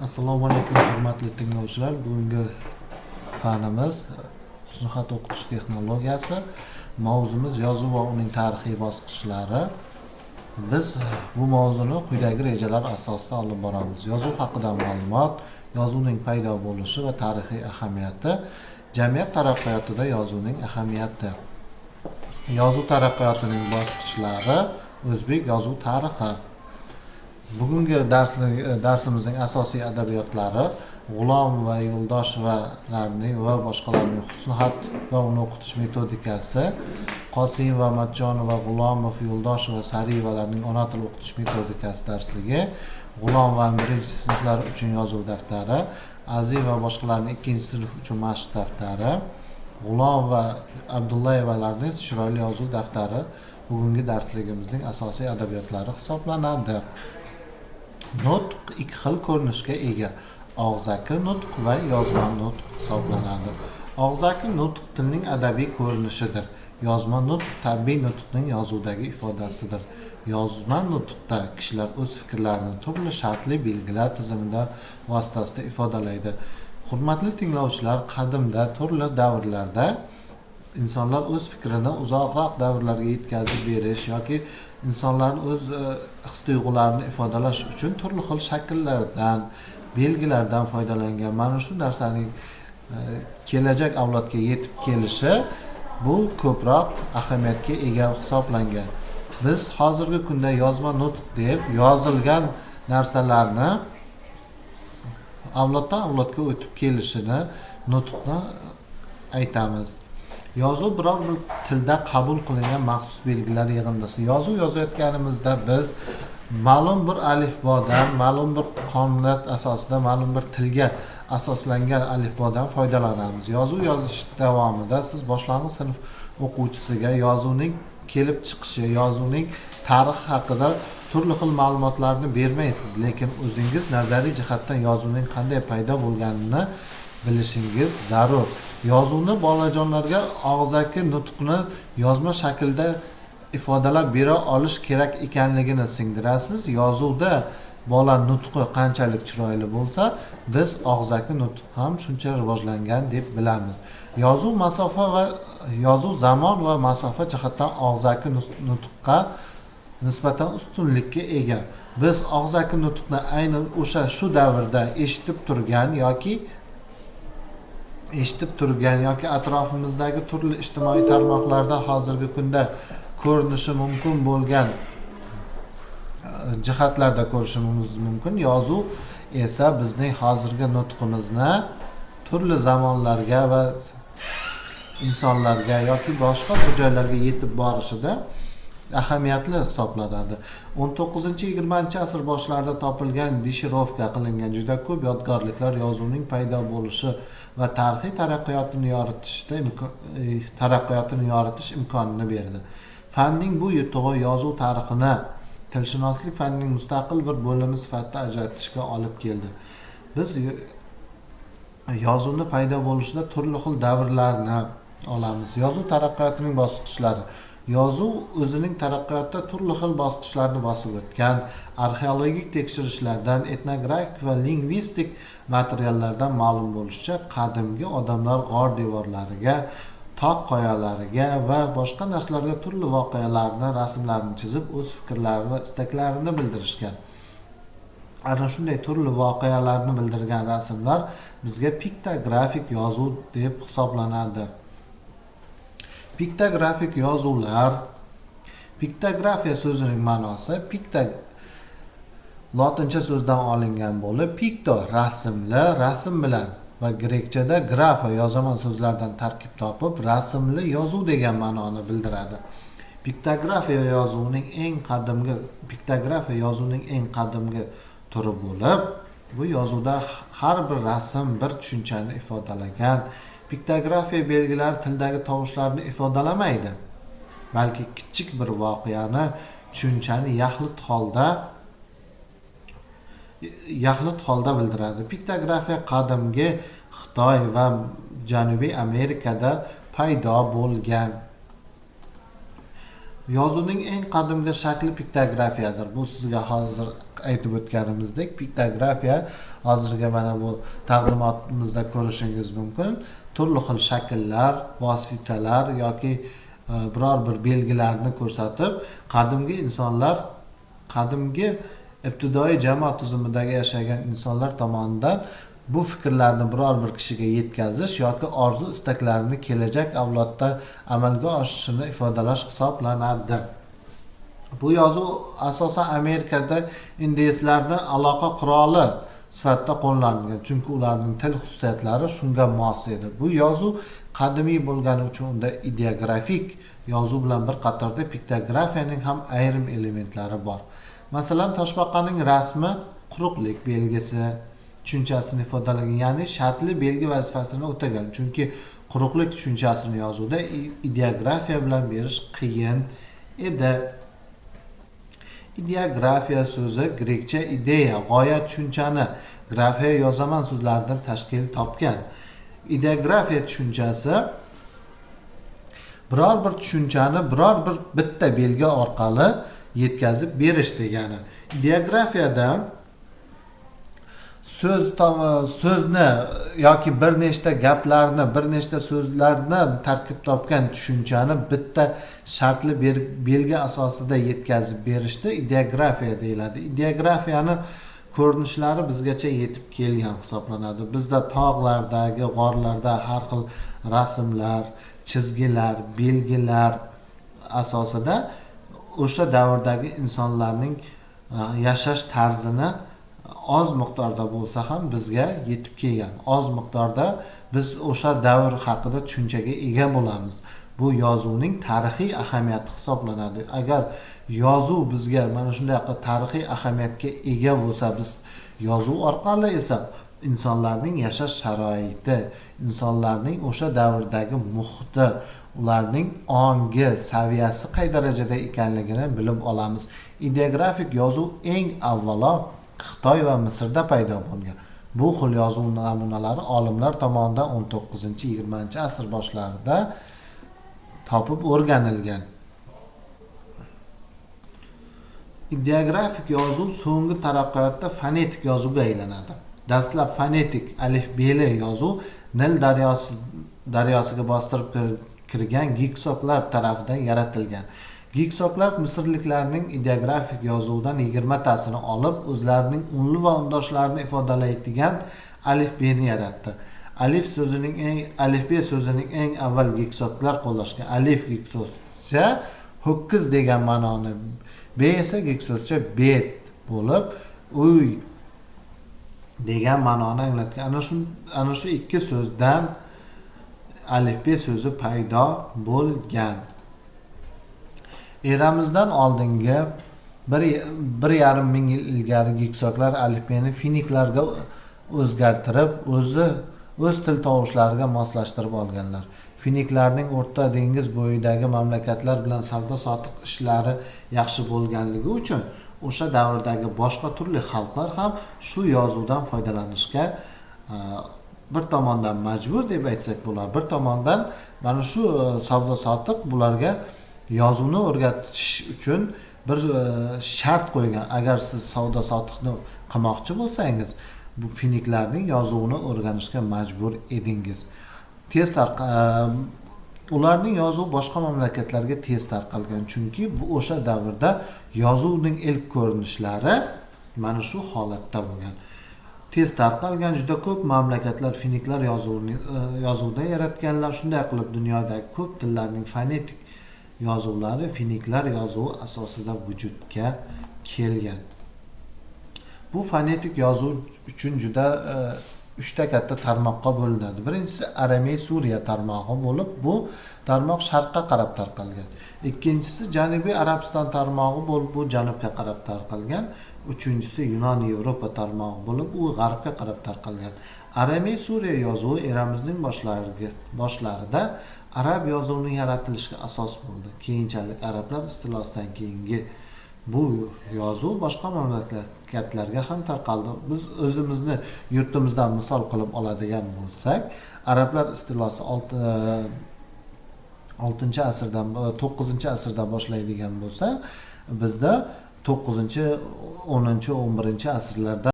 Assalomu alaykum, hurmatli tinglovchilar. Bugungi fanimiz husnixat o'qitish texnologiyasi. Mavzumiz yozuv va uning tarixiy bosqichlari. Biz bu mavzuni quyidagi rejalar asosida olib boramiz: yozuv haqida ma'lumot, yozuvning paydo bo'lishi va tarixiy ahamiyati, jamiyat taraqqiyotida yozuvning ahamiyati, yozuv taraqqiyotining bosqichlari, o'zbek yozuv tarixi. Bugungi darsimizning asosiy adabiyotlari G'ulom va Yo'ldoshevalarning va boshqalarning husnixat va uni o'qitish metodikasi, Qosimova, Matjonova, G'ulomov, Yo'ldosheva, Sariyevalarning ona tili o'qitish metodikasi darsligi, G'ulomova birinchi sinflar uchun yozuv daftari, Azimova va boshqalarning ikkinchi sinf uchun mashq daftari, G'ulom va Abdullayevalarning chiroyli yozuv daftari bugungi darsligimizning asosiy adabiyotlari hisoblanadi. Nutq ikki xil ko'rinishga ega: og'zaki nutq va yozma nutq hisoblanadi. Og'zaki nutq tilning adabiy ko'rinishidir. Yozma nutq tabiiy nutqning yozuvdagi ifodasidir. Yozma nutqda kishilar o'z fikrlarini turli shartli belgilar tizimida vositasida ifodalaydi. Hurmatli tinglovchilar, qadimda turli davrlarda insonlar o'z fikrini uzoqroq davrlarga yetkazib berish yoki insonlarni o'z his tuyg'ularini ifodalash uchun turli xil shakllardan, belgilardan foydalangan. Mana shu narsaning kelajak avlodga yetib kelishi bu ko'proq ahamiyatga ega hisoblangan. Biz hozirgi kunda yozma nutq deb yozilgan narsalarni avloddan avlodga o'tib kelishini, nutqni aytamiz. Yozuv biror bir tilda qabul qilingan maxsus belgilar yig'indisi. Yozuv yozayotganimizda biz ma'lum bir alifbodan, ma'lum bir qonuniyat asosida, ma'lum bir tilga asoslangan alifbodan foydalanamiz. Yozuv yozish davomida siz boshlang'ich sinf o'quvchisiga yozuvning kelib chiqishi, yozuvning tarixi haqida turli xil ma'lumotlarni bermaysiz, lekin o'zingiz nazariy jihatdan yozuvning qanday paydo bo'lganini bilishingiz zarur. Yozuvni bolajonlarga og'zaki nutqni yozma shaklda ifodalab bera olish kerak ekanligini singdirasiz. Yozuvda bola nutqi qanchalik chiroyli bo'lsa, biz og'zaki nutq ham shuncha rivojlangan deb bilamiz. Yozuv masofa va yozuv zamon va masofa jihatdan og'zaki nutqqa nisbatan ustunlikka ega. Biz og'zaki nutqni aynan o'sha shu davrda eshitib turgan yoki atrofimizdagi turli ijtimoiy tarmoqlarda hozirgi kunda ko'rinishi mumkin bo'lgan jihatlarda ko'rishimiz mumkin. Yozuv esa bizning hozirgi nutqimizni turli zamonlarga va insonlarga yoki boshqa bir joylarga yetib borishida ahamiyatli hisoblanadi. 19-20 asr boshlarida topilgan, deshirovka qilingan juda ko'p yodgorliklar yozuvning paydo bo'lishi va tarixiy taraqqiyotini yoritish imkonini berdi. Fanning bu yutug'i yozuv tarixini tilshunoslik fanining mustaqil bir bo'limi sifatida ajratishga olib keldi. Biz yozuvni paydo bo'lishida turli xil davrlarni olamiz. Yozuv taraqqiyotining bosqichlari. Yozuv o'zining taraqqiyotida turli xil bosqichlarni bosib o'tgan. Arxeologik tekshirishlardan, etnografik va lingvistik materiallardan ma'lum bo'lishicha, qadimgi odamlar g'or devorlariga, tog' qoyalariga va boshqa narsalarga turli voqealarni, rasmlarni chizib, o'z fikrlari va istaklarini bildirishgan. Ana shunday turli voqealarni bildirgan rasmlar bizga piktografik yozuv deb hisoblanadi. Piktografik yozuvlar. Piktografiya so'zining ma'nosi pikta lotincha so'zdan olingan bo'lib, pikto rasmli, rasm bilan va grekchada grafa yozaman so'zlardan tarkib topib, rasmli yozuv degan ma'noni bildiradi. Piktografiya yozuvning eng qadimgi turi bo'lib, bu yozuvda har bir rasm bir tushunchani ifodalagan. Piktografiya belgilari tildagi tovushlarni ifodalamaydi, balki kichik bir voqeani, tushunchani yaxlit holda bildiradi. Piktografiya qadimgi Xitoy va Janubiy Amerikada paydo bo'lgan. Yozuvning eng qadimgi shakli piktografiyadir. Bu sizga hozir aytib o'tganimizdek, piktografiya hozirgi mana bu taqdimotimizda ko'rishingiz mumkin. Turli xil shakllar, vositalar yoki biror bir belgilarni ko'rsatib, qadimgi insonlar, qadimgi ibtidoiy jamoat tuzumidagi yashagan insonlar tomonidan bu fikrlarni biror bir kishiga yetkazish yoki orzu istaklarini kelajak avlodda amalga oshishini ifodalash hisoblanadi. Bu yozuv asosan Amerikada indeyslarni aloqa quroli sifatida qo'llanilgan, chunki ularning til xususiyatlari shunga mos edi. Bu yozuv qadimiy bo'lgani uchun unda ideografik yozuv bilan bir qatorda piktografiyaning ham ayrim elementlari bor. Masalan, toshbaqaning rasmi quruqlik belgisi tushunchasini ifodalagan, ya'ni shartli belgi vazifasini o'tagan, chunki quruqlik tushunchasini yozuvda ideografiya bilan berish qiyin edi. Ideografiya so'zi grekcha ideya, g'oya, tushunchani, grafiya yozaman so'zlaridan tashkil topgan. Ideografiya tushunchasi biror bir tushunchani biror bir bitta belgi orqali yetkazib berish degani. Ideografiyada so'zni yoki bir nechta gaplarni, bir nechta so'zlarni tarkib topgan tushunchani bitta shartli belgi asosida yetkazib berishda ideografiya deyiladi. Ideografiyani ko'rinishlari bizgacha yetib kelgan hisoblanadi. Bizda tog'lardagi g'orlarda har xil rasmlar, chizgilar, belgilar asosida o'sha davrdagi insonlarning yashash tarzini oz miqdorda bo'lsa ham bizga yetib kelgan. Oz miqdorda biz o'sha davr haqida tushunchaga ega bo'lamiz. Bu yozuvning tarixiy ahamiyati hisoblanadi. Agar yozuv bizga mana shunday tarixiy ahamiyatga ega bo'lsa, biz yozuv orqali esa insonlarning yashash sharoiti, insonlarning o'sha davrdagi muhiti, ularning ongi saviyasi qay darajada ekanligini bilib olamiz. Ideografik yozuv eng avvalo Xitoy va Misrda paydo bo'lgan. Bu xil yozuv namunalari olimlar tomonidan 19-20 asr boshlarida topib o'rganilgan. Ideografik yozuv so'nggi taraqqiyotda fonetik yozuvga aylanadi. Dastlab fonetik alifbeli yozuv Nil daryosiga bostirib kirgan giksoklar tarafidan yaratilgan. Giksoklar misrliklarning ideografik yozuvidan 20 tasini olib, o'zlarining unli va undoshlarini ifodalaydigan alifbeni yaratdi. Alifbe so'zining eng avval giksoklar qo'llashgan. Alif giksoscha ho'kiz degan ma'noni, B esa giksoscha bet bo'lib, uy degan ma'noni anglatgan. Ana shu ikki so'zdan alifbe so'zi paydo bo'lgan. Eramizdan oldingi 1,5 ming yil ilgari giksoklar alifbeni finiklarga o'zgartirib, o'z til tovushlariga moslashtirib olganlar. Finiklarning O'rta dengiz bo'yidagi mamlakatlar bilan savdo-sotiq ishlari yaxshi bo'lganligi uchun o'sha davrdagi boshqa turli xalqlar ham shu yozuvdan foydalanishga bir tomondan majbur deb aytsak bo'ladi, bir tomondan mana shu savdo-sotiq bularga yozuvni o'rgatish uchun bir shart qo'ygan. Agar siz savdo-sotiqni qilmoqchi bo'lsangiz, bu finiklarning yozuvini o'rganishga majbur edingiz. Ularning yozuvi boshqa mamlakatlarga tez tarqalgan, chunki bu o'sha davrda yozuvning ilk ko'rinishlari mana shu holatda bo'lgan. Tez tarqalgan, juda ko'p mamlakatlar finiklar yozuvda yaratganlar. Shunday qilib dunyodagi ko'p tillarning fonetik yozuvlari finiklar yozuvi asosida vujudga kelgan. Bu fonetik yozuv uchun juda uchta katta tarmoqqa bo'linadi. Birinchisi Aramey Suriya tarmog'i bo'lib, bu tarmoq sharqqa qarab tarqalgan. Ikkinchisi Janubiy Arabiston tarmog'i bo'lib, bu janubga qarab tarqalgan. Uchinchisi Yunon Yevropa tarmog'i bo'lib, u g'arbga qarab tarqalgan. Aramey Suriya yozuvi eramizning boshlarida arab yozuvining yaratilishiga asos bo'ldi. Keyinchalik arablar istilosidan keyingi bu yozuv boshqa mamlakatlarga ham tarqaldi. Biz o'zimizni yurtimizdan misol qilib oladigan bo'lsak, arablar istilosi 6 asrdan, 9 asrda boshlaydigan bo'lsa, bizda 9, 10, 11 asrlarda.